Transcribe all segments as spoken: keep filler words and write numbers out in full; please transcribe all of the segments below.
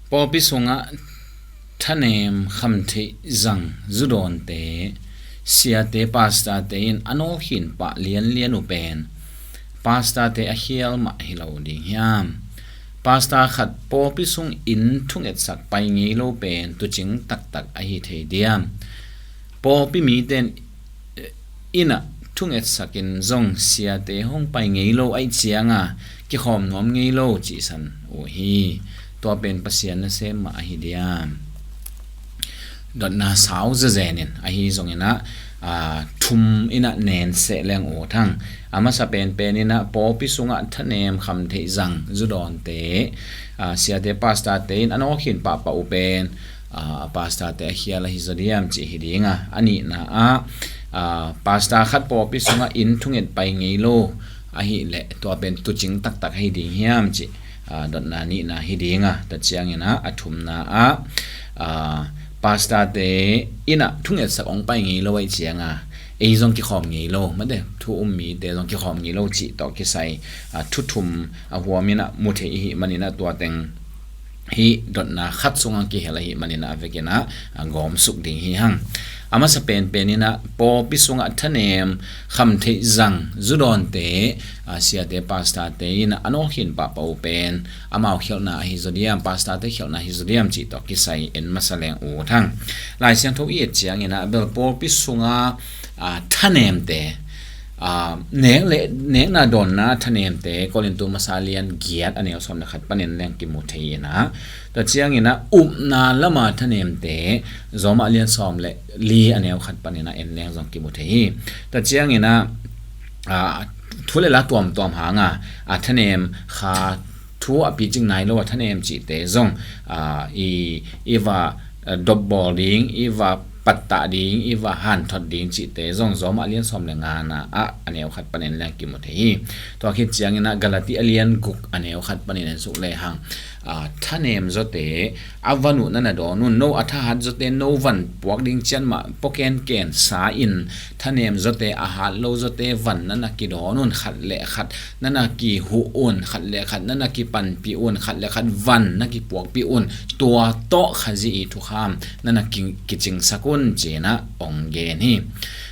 Pawlpi sungah thanem khamtheih zang zudawnte, siate, pastorte in a nawlkhin pah lianlian uh pen pastorte a khial mah hi lo ding hiam? Pastor khat pawlpi sung inn thungetsak pai ngei lo pen tuucing taktak ahi thei diam? Pawlpi mite in inn ah thungetsak in zong siate hong pai ngei lo ahih cianga kikhawm nuam ngei lo cihsan uh hi. Tua pen Pasian nasem mah ahi diam? Dotna sau zezen in ahi zongin ah, aa, thum in ah nen seh leng ut hang. A masa penpen in ah pawlpi sungah thanem khamtheih zang zudawnte, aa, siate, pastorte in a nawlkhin pahpah uh pen, aa, a pastorte a khial ahi zaw diam cih hi ding a, a nihna ah, aa, pastor khat pawlpi sungah inn thunget pai ngei lo ahih leh tua pen tuucing taktak ahi ding hiam cih, aa, dotna nihna hi ding a, tua ciangin ah a thumna ah, aa, pastorte inn ah thungetsak hong pai ngei lo ahih cianga ei zong kikhawm ngei lo, mate, thu um mite zong kikhawm ngei lo cih tawh kisai, aa, thu thum a huam in ah mu thei i hih manin ah tua teng hih dotna khat sungah kihel ahih manin ah a vekin ah, a, gawmsuk ding hi hang. A masa penpen in ah pawlpi sungah thanem khamtheih zang zudawnte, a, siate, pastorte in a nawlkhin pahpah uh pen amau khialhna ahi zaw diam, pastorte khialhna ahi zaw diam cih tawh kisai en masa leng ut hang. Lai Siangtho i et ciangin ah bel pawlpi sunga, a, thanemte, aa, nek le, nekna dawnna thanemte Korintu masa lian giat a neu sawm le khat panin leng kimu thei in ah, tua ciangin ah upna lama thanemte Roma lian sawm le li a neu khat panin ah en leng zong kimu thei hi. Tua ciangin ah, aa, thu le la tuamtuam hanga, a, thanem kha thu a picing nai lo a thanem cihte zong, aa, i, i va, aa, dopbawl ding, i va pattah ding, i va hanthot ding cihte zong Roma lian sawm le ngana ah a neu khat panin leng kimu thei hi. Tua khit ciangin ah Galati a lian guk a neu khat panin en suk lehang, aa, thanem zawte a van uh na na dawn un, no a thahat zawte no van puak ding ciat mah pua kenken sa in, thanem zawte, a hat lo zawte van na na kidawn un, khat le khat na na kihuh un, khat le khat na na kipanpih un, khat le khat van na kipuakpih un, tua tawh Khazih i thukham na na ki, kicingsak un ci-in ah hong gen hi.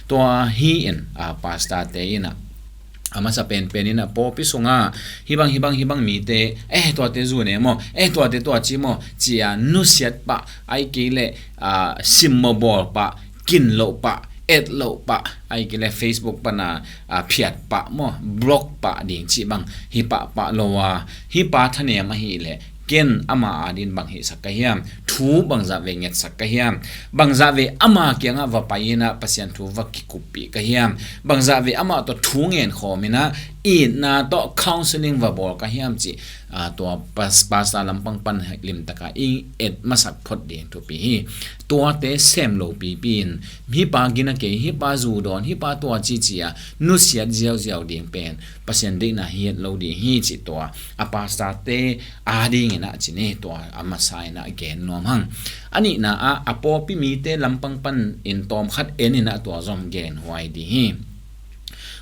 Tua hi in, a, pastorte in ah a masa penpen in ah pawlpi sungah hih bang, hih bang, hih bang mite, eh, tuate zu ne maw, eh, tuate tua ci maw, ci-a nusiat pah, ahih kei leh, aa, simmawh bawl pah, kin loh pah, et loh pah, ahih kei leh Facebook pana, aa, phiat pah maw, block pah ding cih bang hi pahpah lo a, hih pa thanem ahih leh ken ama adingin bang hihsak ka hiam? Thu bangzah vei ngetsak ka hiam? Bangzah vei ama kiangah va pai in ah Pasian thu va kikuppih ka hiam? Bangzah vei amah tawh thu ngen khawm in ah itna tawh counselling va bawl ka hiam cih, aa, tua pas, pastor lampang pan limtaka i et masak phot ding thupi hi. Tuate sem lo pipi in, hih pa gina kei, hih pa zu dawn, hih pa tua ci ci-a nusiat ziauziau ding pen Pasian deihna hi het lo ding hi cih tua a pastorte adingin ah ci ni, tua a masa in ah gen nuam hang. A nihna ah a pawlpi mite lampang panin tawmkhat en in ah tua zong genhuai ding hi.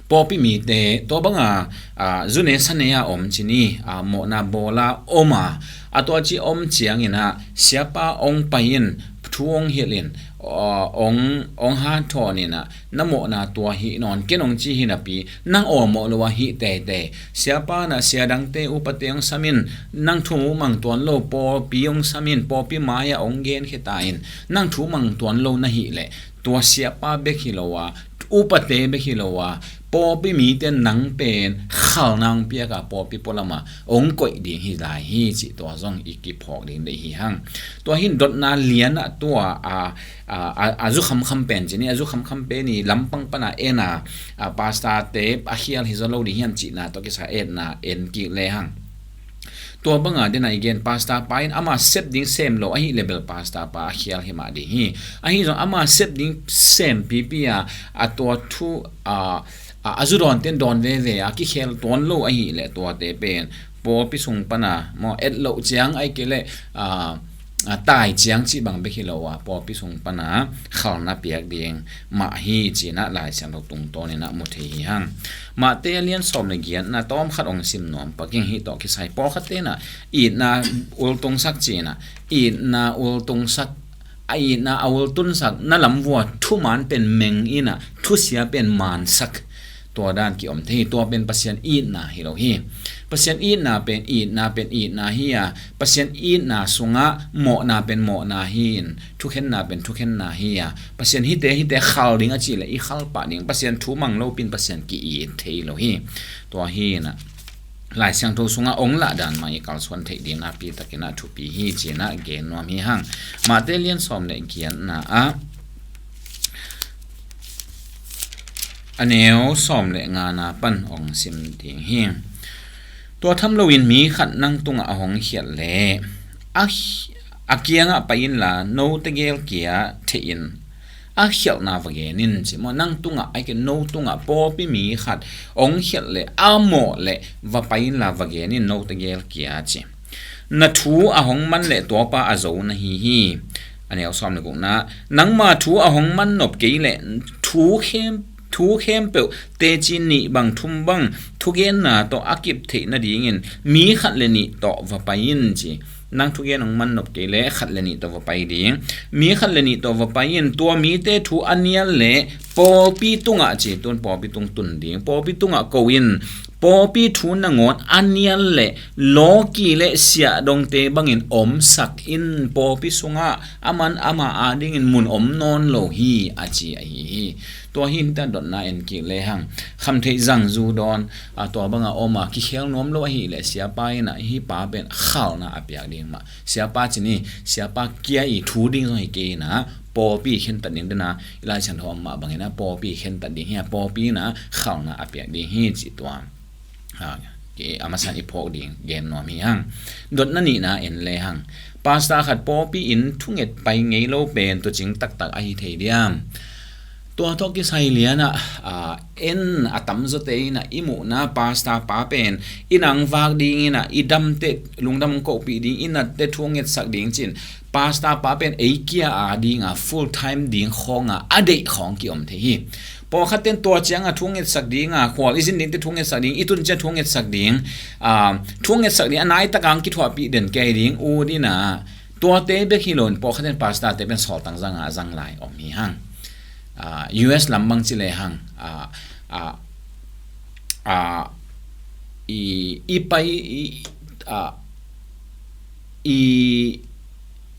Pawlpi mite, tua banga, aa, zune sane a om ci ni, aa, mawhna bawla om a, a tua ci om ciangin ah siapa hong pai in, thu hong hilh in, aa, hong, hong hanthawn in ah, na mawhna tua hih nawn ken hong ci hi napi, nang awlmawh lo a hih teitei. Siapa na, sia dangte, upate hong sam in, nang thu mang tuan lo, pawlpi hong sam in, pawlpi mai-ah hong genkhia ta in, nang thu mang tuan lo na hih leh, tua siapa bek hi lo a, upate bek hi lo a, pawlpi mite nang pen khalna hong piak a, pawlpi pualam ah hong koih ding hi lai hi cih tua zong i kiphawk ding deih hi hang. Tua hi in dotna lian ah tua a, a, a, a zu khamkham pen ci ni, a zu khamkham pen i lampang pana en a, a, pastorte a khial hi zaw lo ding hiam cihna tawh kisai etna en kik lehang. Tua banga den a i gen, pastor pa in ama sep ding sem lo ahih leh bel pastor pa a khial hi mah ding hi. Ahi zong ama sep ding sem pipi a, a tua thu, a, a, a zu dawnten dawn veve a, kikhel tuan lo ahih leh tuate pen pawlpi sung pana maw, et loh ciang ahih kei leh, a, a, tai ciang cih bang bek hi lo a, pawlpi sung pana khalna piak ding mah hi cinah Lai Siangtho tungtawninah mu thei hi hang. Mahte a lian sawm le giatna tawm khat ong sim nuam pak ing. Hih tawh kisai pawlkhat tenah itna ultungsak cinah, itna ultungsak, a itna a ultunsak na lamvua thuman pen meng inah thusia pen mansak, tua dan kiom thei hi. Tua pen Pasian itna hi lo hi. Pasian itna pen itna pen itna hi a, Pasian itna sungah mawhna pen mawhna hi in, thukhenna pen thukhenna hi a, Pasian hihte hihte khal ding a cih leh i khal pah ding. Pasian thu mang lopin Pasian ki-it thei lo hi. Tua hi inah Lai Siangtho sungah ong lah dan mah i kalsuan theih ding nakpi takinah thupi hi cinah gen nuam hi hang. Mahte lian sawm le giatna ah a neu sawm le ngana pan ong sim ding hi. Tua tham loin mi khat nang tungah a hong khialh leh a, a kiangah pai inla note gel kia theh in a khialhna va gen in ci maw. Nang tungah, aike no tungah pawlpi mi khat ong khialh leh a mawh leh va pai inla va gen in note gel kia ci. Na thu a hong man leh tuapa a zo na hi hi. A neu sawm le gukna, nangma thu a hong man nop kei leh thu khem, thu khempeuh teci nih bang thum bang thugenna tawh a kip theih nadingin mi khat le nih tawh va pai in ci. Nang thugen hong man nop kei leh khat le nih tawh va pai ding. Mi khat le nih tawh va pai in, tua mite thu a nial leh pawlpi tungah ci, tun pawlpi tung tun ding, pawlpi tungah ko in, pawlpi thu nangawn a nial leh lawki le siahdongte bangin omsak in, pawlpi sungah aman ama adingin mun om nawn lo hi a ci ahi hi. Tua hi in tan dotna en kik lehang, khamtheih zangzu dawn, a, tua banga om a kikhel nuam lo ahih leh siapa inah hih pa pen khalna a piak ding mah. Siapa ci ni, siapa kia i thu ding zong hi kei inah pawlpi khentat ding dena i Lai Siangtho om mah bangin a pawlpi khentat ding hi a, pawlpi inah khalna a piak ding hi ci tua, a, a masan i phawk ding gen nuam hi hang. Dotna nihna en lehang, pastor khat pawlpi in thunget pai ngei lo pen tucing taktak ahi thei diam? Tua tawh kisai lianah, a, en a tamzawte inah i muhna pastor pa pen i nang vak ding inah i damte lungdam hong kohpih ding, i natte thu hong ngetsak ding cin, pastor pa pen ei kia a dinga full time ding khawnga a deih khawng kiom thei hi. Pawlkhat ten tua cianga thu hong ngetsak dinga khual i zin dingte thu hong ngetsak ding, i tun ciang thu hong ngetsak ding, a, thu hong ngetsak ding, a naitaka hong kithuahpih den kei ding ut inah, tuate bek hi loin pawlkhat ten pastor te pen sawltang zanga a zang lai om hi hang. A, U S lam bang ci lehang, a, a, a, i, i pai, i, a, i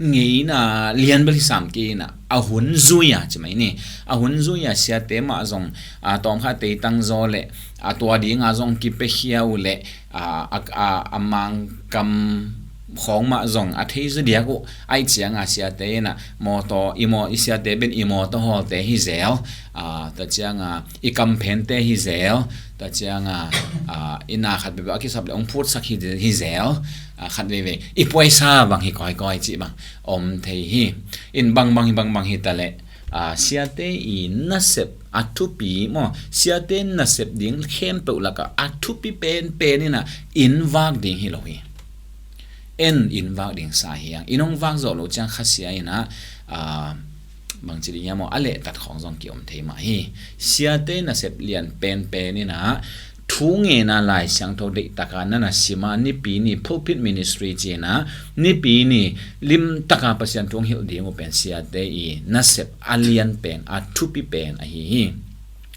ngeina lian bel hi sam kei inah a hun zui a ci mai ni. A hun zui a siate mah zong, a, tawmkhat teitang zaw leh a tua dinga zong kipiakhia uh leh, a, a, a, a mangkam khawng mah zong a thei zaw diak uh. Aih cianga siate inah mawtaw, i maw, i siate pen i mawtaw hawlte hi zel, a, tua cianga i kamphente hi zel, tua cianga, a, i na khat bebe a kisap le ong phutsak hi, hi zel, a, khat veve i puaisa bang hi kawikawi cih bang om thei hi. In bangbang hi, bangbang hi taleh, a, siate i nasep a thupi maw, siate nasep ding khempeuh lakah a thupi penpen inah in vak ding hi lo hi. En in vak ding sa hi hang. In hong vak zawh loh ciang khasia inah, a, bangci ding hiam maw, a lehtat khawng zong kiom thei mah hi. Siate nasep lian penpen inah thu ngeina Lai Siangtho deihtaka na na sima, nipi ni pulpit ministry cina, nipi ni limtaka Pasian thu hong hilh ding uh pen siate i nasep a lian pen, a thupi pen ahi hi.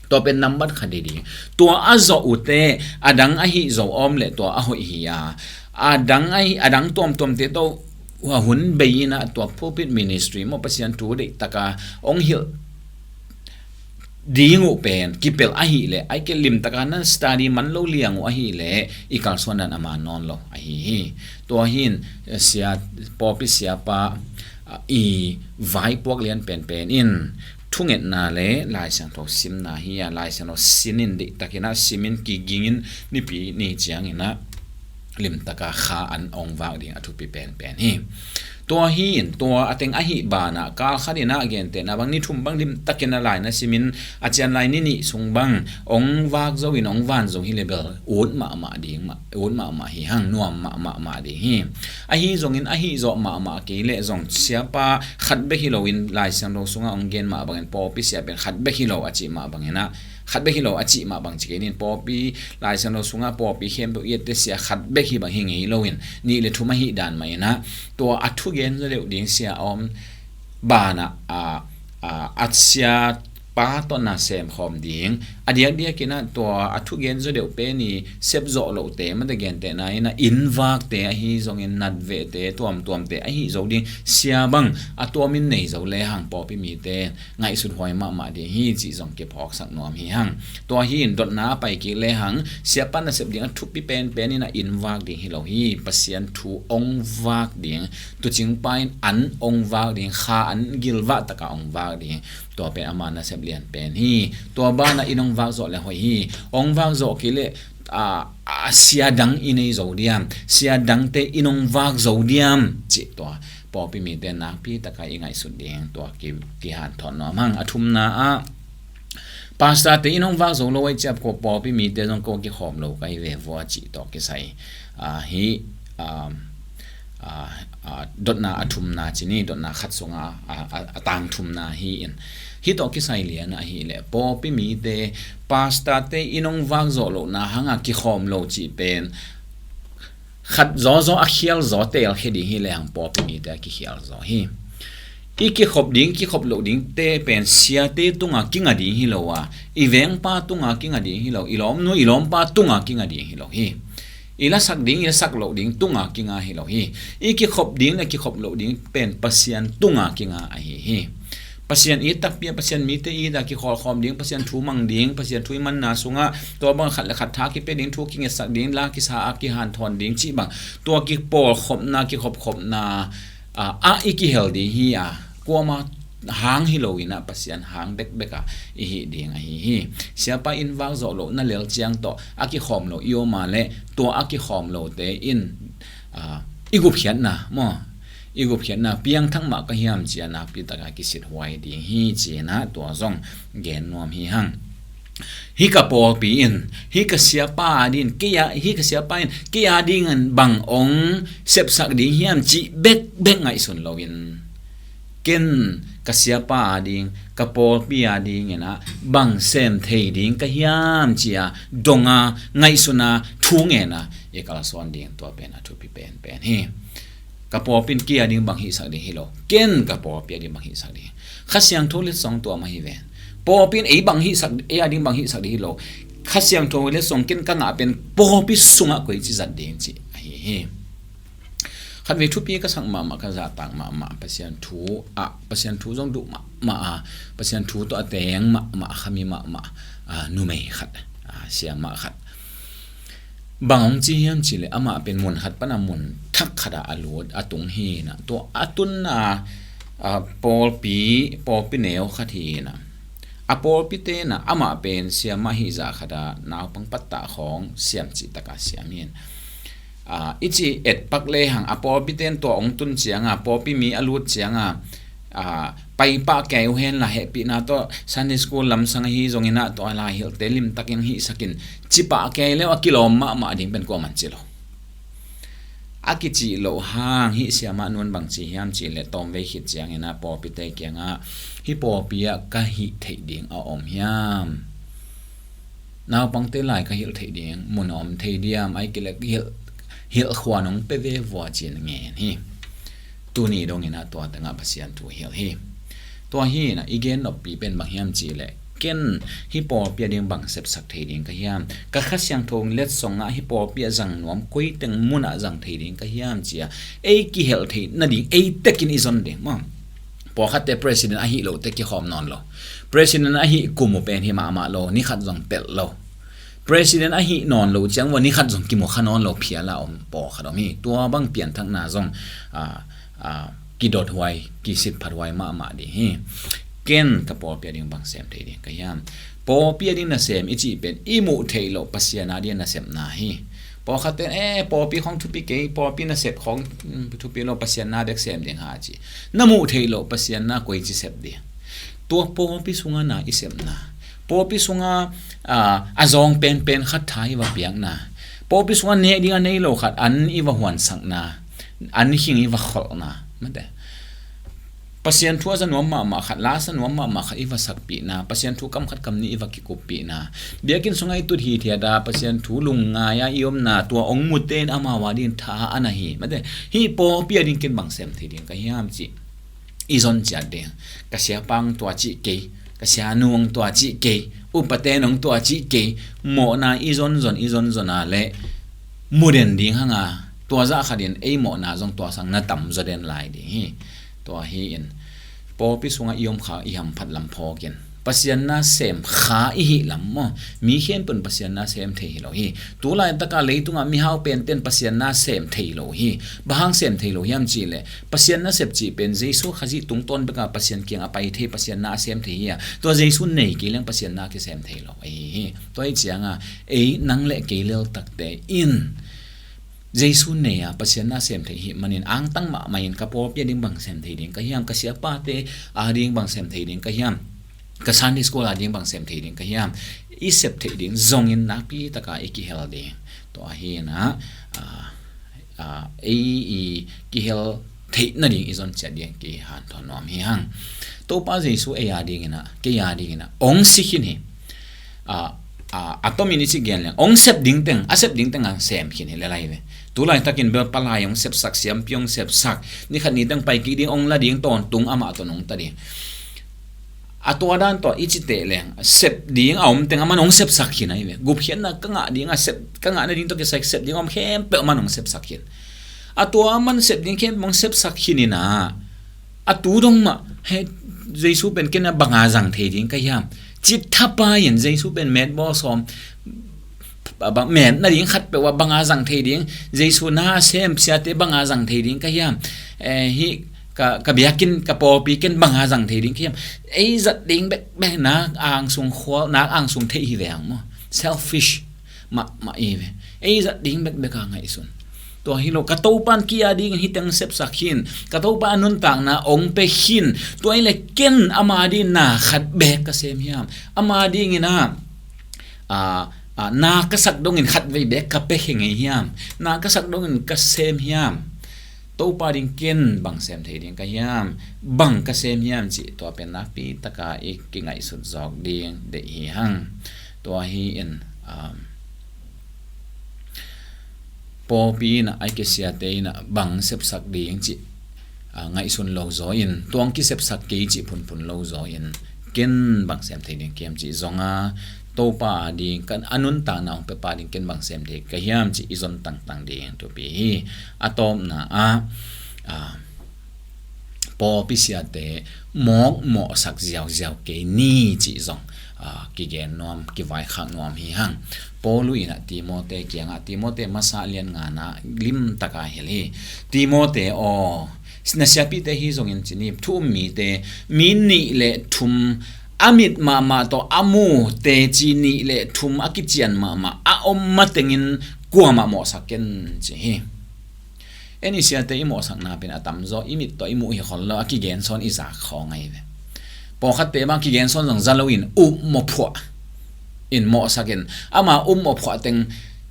Tua pen nambat khat hi ding. Tua a zawh uhte, a dang ahi zo awm le tua a hoih hi a, a dang ahi, a dang tuamtuamte tawh a hun bei inah tua pulpit ministry maw, Pasian thu deihtaka hong hilh ding uh pen kipelh ahih leh, aike limtaka nan study man lo liang uh ahih leh i kalsuan dan a man nawn lo ahi hi. Tua hi in, eh, sia, pawlpi siapa, ah, i vaipuak lian penpen in thungetna le Lai Siangtho simna hi a, Lai Siangtho sin in deihtakin a sim in kiging in nipi ni ciangin a limtaka kha an ong vak ding a thupi penpen hi. Tua hi in, tua a teng ahih banah kal khat in ah gentehna bang ni thum bang limtakin a lai na simin a cian lai ni nih sung bang ong vak zo in ong van zo hi le bel ut mahmah ding mah, ut mahmah hi hang, nuam mahmah mah ding hi. Ahi zongin ahi zawh mahmah kei leh zong siapa khat bek hi loin Lai Siangtho sungah ong gen mah bangin pawlpi sia pen khat bek hi lo a cih mah bangin ah, khat bek hi lo a cih mah bang ci kei nin, pawlpi Lai Siangtho sungah pawlpi khempeuh i ette sia khat bek hi bang hi ngei loin nih le thum ahih dan mah in ah tua a thugen zaw deuh ding sia a om banah a, a, a siapa tawh na semkhawm ding. A diakdiakin ah tua a thugen zaw deuh pen i sep zawh lohte, mate gentehna in ah innvakte ahi zongin natvehte tuamtuamte ahi zo ding sia bang a tuamin nei zo lehang pawlpi mite ngaihsut huai mahmah ding hi cih zong kiphawksak nuam hi hang. Tua hi in dotna a pai kik lehang siapa nasep ding a thupi penpen in ah innvak ding hi lo hi. Pasian thu ong vak ding, tuucing pa in an ong vak ding, kha an gilvah taka ong vak ding. Tua pen ama nasep lian pen hi. Tua banah in ong vak zawh le hoih hi. Ong vak zawh kei leh a, a sia dang i nei zo diam, sia dangte in ong vak zo diam cih tua pawlpi mite nakpi taka i ngaihsut ding tua ki, kihanthawn nuam hang. A thumna ah pastorte in ong vak zo lo ahi ciap ko pawlpi mite zong ko kikhawm lo ka hi ve vua cih tawh kisai, a, hi, a, a, a, dotna a thumna ci ni, dotna khat sunga a, a, a tang thumna hi in. Hi tawh kisai lian ahi leh pawlpi mite pastorte in ong vak zawh lohna hanga kikhawm lo cih pen khat zawzaw a khial zaw telkhia ding hi lehang pawlpi mite a kikhial zaw hi. I kikhop ding, kikhop loh dingte pen siate tunga kinga ding hi lo a, i vengpa tunga kinga ding hi lo, i lawmnu i lawmpa tunga kinga ding hi lo hi. I lasak ding, i lasak loh ding tunga kinga hi lo hi. I kikhop ding le kikhop loh ding pen Pasian tunga kinga ahi hi. Pasian it takpi a, Pasian mite it a kikhawlkhawm ding, Pasian thu mang ding, Pasian thu i manna sungah tua bang khat le khat tha kipia ding, thu kingetsak ding, la kisa a kihanthawn ding cih bang tua kipawlkhopna, kikhopkhopna a, a i kihel ding hi a, kuama hang hi lo in ah Pasian hang bekbek a i hih ding ahi hi. Siapa in vak zawh loh na lel ciang tawh a kikhawm lo i om a leh tua a kikhawm lote in, a, i gupkhiatna maw, i gupkhiatna piangthak mah ka hiam ci a nakpi taka kisit huai ding hi ci in ah tua zong gen nuam hi hang. Hi ka pawlpi in, hi ka siapa a ding, kei a, hi ka siapa in kei a dingin bang ong sepsak ding hiam cih bekbek ngaihsun loin, ken ka siapa a ding, ka pawlpi a dingin ah bang sem thei ding ka hiam ci a dong a, ngaihsun a, thu ngen a i kalsuan ding tua pen a thupi penpen hi. Ka pawlpi in kei a ding bang hihsak ding hi lo, ken ka pawlpi a ding bang hihsak ding hi. Kha Siangtho letsong tua mah hi ven. Pawlpi in ei bang hihsak, ei a ding bang hihsak ding hi lo. Kha Siangtho letsong ken ka ngah pen pawlpi sungah koici zat ding cih ahi hi. Khatvei thupi ka sak mahmah, ka zahtak mahmah Pasian thu ah, Pasian thu zong duh mahmah a, Pasian thu tawh a teng mahmah, a khami mahmah, a, numei khat, a, siamah khat bang hong ci hiam cih leh amah pen mun khat pana mun thak khatah a lut a tung hi in ah, tua a tunna, a, pawlpi, pawlpi neu khat hi in ah, a pawlpite in ah amah pen siamah hih zah khatah naupang pattah khawng siam cih taka siam hi in, a, i ci etpak lehang a pawlpite in tua hong tun cianga, pawlpi mi a lut cianga, a, paipah kei uh hen la, hehpihna tawh Sunday school lamsang ahi zongin ah tua lai hilhte limtakin hihsakin, cipah kei leh a kilawm mahmah ding pen kuaman ci lo. A kicih loh hang hih siamah nun bang ci hiam cih leh tawmvei khit ciangin ah pawlpite kiangah, hih pawlpi ah ka hih theih ding a om hiam? Naupangte lai ka hilh theih ding mun a om thei diam, ai kilek hilh, hilh khua nong pe ve vua ci-in ngen hi. Tuni dongin ah tua tengah Pasian thu hilh hi. Tua hi in ah i gen noppi pen bang hiam cih leh, ken hih pawlpi a ding bang sepsak thei ding ka hiam? Ka Kha Siangtho letsong ah hih pawlpi ah zang nuam koi teng munah zang thei ding ka hiam ci a ei kihelh theih nading ei tekin i zon ding maw. Pawlkhatte president ahih loh teh kikhawm nawn lo. President ahih kum uh pen hi mahmah lo, ni khat zong pelh lo. President ahih nawn loh ciang vua ni khat zong kimu kha nawn lo phial a om pawlkhat om hi. Tua bang pianthakna zong, a, a, kidot huai, kisitphat huai mahmah ding hi. Ken ka pawlpi a ding bang sem thei ding ka hiam? Pawlpi a ding nasem i cih pen i muh theih loh Pasian a ding nasepna hi. Pawlkhatte in, eh, pawlpi khawng thupi kei, pawlpi nasep khawng, mm, thupi lo, Pasian na bek sem ding ha ci. Na muh theih loh Pasian na koici sep ding? Tua pawlpi sungah na i sepna, pawlpi sungah, ah, a zawng penpen khat tha i va piakna, pawlpi sungah nek ding a nei lo khat an i va huansakna, an khing i va kholhna, mate. Pasian thu a za nuam mahmah khat, la sa nuam mahmah khat i va sakpihna, Pasian thu kam khat kam nih i va kikuppihna, biakinn sungah i tut hithiat a Pasian thu lungngai a i omna, tua ong mute in amau a ding tha a na hi, mate. Hih pawlpi a ding ken bang sem thei ding ka hiam cih i zon ciat ding. Ka siapa ong tua cih kei, ka sianu ong tua cih kei, upate in ong tua cih kei, mawhna i zonzon, i zonzon a leh mu den ding hang a, tua zah khat in ei mawhna zong tua sang na tam zaw den lai ding hi. Tua hi in, pawlpi sungah i om kha i hamphat lam phawk in, Pasian na sem kha i hih lam maw? Mi khempeuh in Pasian na sem thei hi lo hi. Tu laitaka leitungah mihau pente in Pasian na sem thei lo hi. Bang hang sem thei lo hiam cih leh, Pasian nasep cih pen Jesu Khazih tungtawn beka Pasian kiang a pai thei, Pasian na a sem thei hi a, tua Jesu nei kei leng Pasian na kisem thei lo ahi hi. Tua hi cianga ei nang le kei leltakte in Jesu nei a Pasian na sem thei hi manin angtang mahmah in ka pawlpi a ding bang sem thei ding ka hiam, ka siapate a ding bang sem thei ding ka hiam, ka Sunday school a ding bang sem thei ding ka hiam, i sep theih ding zongin nakpi taka i kihel ding. Tua hi inah, ah, ah, ei i kihel theih nading i zon ciat ding kihanthawn nuam hi hang. Topa Jesu ei a dingin ah, kei a dingin ah ong si khin hi. Ah, ah, a tomin i ci gen leng ong sep ding teng, a sep ding teng a sem khin hi le lai ve. Tu laitakin bel palai ong sepsak, siampi ong sepsak, ni khat ni teng pai kik ding, ong la ding, tawntung amah tawh nungta ding. A tua dan tawh i ci teh leng sep ding a om teng aman ong sepsak khin ahi ve. Gupkhiatna ka ngah ding a sep, ka ngah nading tawh kisai sep ding a om khempeuh aman ong sepsak khin. A tua aman sep ding khempeuh ong sepsak khin inah, a tu dong mah, he, Jesu pen ken a banga zang thei ding ka hiam? Cithapai in Jesu pen metbawl sawm, a bang, metna ding khat peuh a banga zang thei ding, Jesu na a sem siate banga zang thei ding ka hiam? Eh, hih ka, ka biakinn, ka pawlpi ken banga zang thei ding ka hiam? Ei zat ding bekbek nak angsung khual, nak angsung theih hi ve ang maw? Selfish mahmah hi ve. Ei zat ding bekbek a ngaihsun. Tua hi lo, ka Topan kei a dingin hih teng sepsak khin, ka Topa a nuntakna ong pia khin, tua hi le ken ama ding na khat bek ka sem hiam? Ama dingin ah, ah, ah, na ka sak dongin khatvei bek ka pia khe ngei hiam? Na ka sak dongin ka sem hiam? Topa ding ken bang sem thei ding ka hiam? Bang ka sem hiam cih tua pen nakpi taka i kingaihsut zawk ding deih hi hang. Tua hi in, um, pawlpi inah, ai ke siate inah bang sepsak ding cih, ah, ngaihsun lo zaw in, tuang kisepsak kei cih phunphun lo zaw in, ken bang sem thei ding ka hiam cih zong a, Topa a ding, kan a nuntakna ong pia pa ding ken bang sem thei ka hiam cih i zon tangtang ding thupi hi. A tawpna ah, ah, pawlpi siate mawkmawhsak ziauziau kei ni cih zong, ah, kigen nuam, kivaikhak nuam hi hang. Paulu inah Timote kiangah, Timote masa lian ngana limtaka hilh hi. Timote aw, na siapite hi zongin ci ni, thu um mite, mi nih le thum, a mit mahmah tawh a mu teci nih le thum a kician mahmah a om matengin kuamah mawhsak ken ci hi. En i siate i mawhsakna pen a tamzaw i mit tawh i muh hi khol lo, a kigensawn i zak khawng ahi ve. Pawlkhatte bang kigensawn zong za loin upmawh phuah in mawhsak in, ama upmawh phuah teng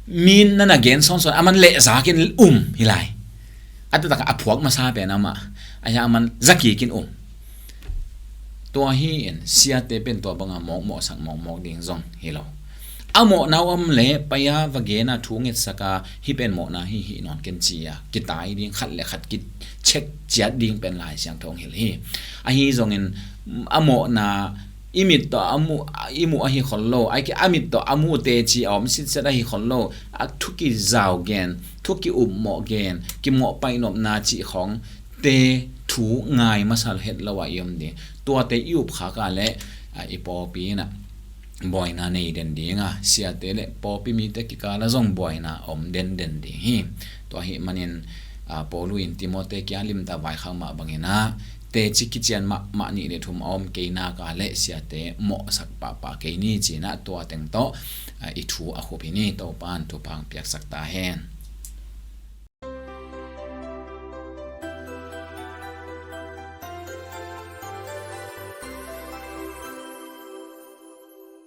min nana gensawnsawn aman lehzakin um hi lai. A taktak a phuak masa pen amah, a hia aman zakikin um. Tua hi in siate pen tua banga mawkmawhsak mawkmawk ding zong hi lo. A mawhna uh om le pai-a va gen a thu ngetsaka hih pen mawhna hi, hih nawn ken ci-a kitai ding, khat le khat kicheck ciat ding pen Lai Siangtho hong hilh hi. Ahi zongin a mawhna i mit tawh a mu, i muh ahi khol lo, a mit tawh a mu teci a om sitset ahi khol lo, a thu kizau gen, thu ki-upmawh gen, kimawh paihnopna cih khawng te thu ngai masa het lo ah i om ding. Tuate i upkhak a le, a, i pawlpi inah buaina nei den ding a, siate le pawlpi mite kikal ah zong buaina om denden ding hi. Tua hi manin, a, Paulu in Timote kia limta vaikhak mah bangin ah, teci kician mahmah nih le thum a om kei nak a le siate mawhsak pahpah kei ni ci-in ah tua teng tawh, ah, i thu a khup hi ni. Topa'n thupha piaksak ta hen.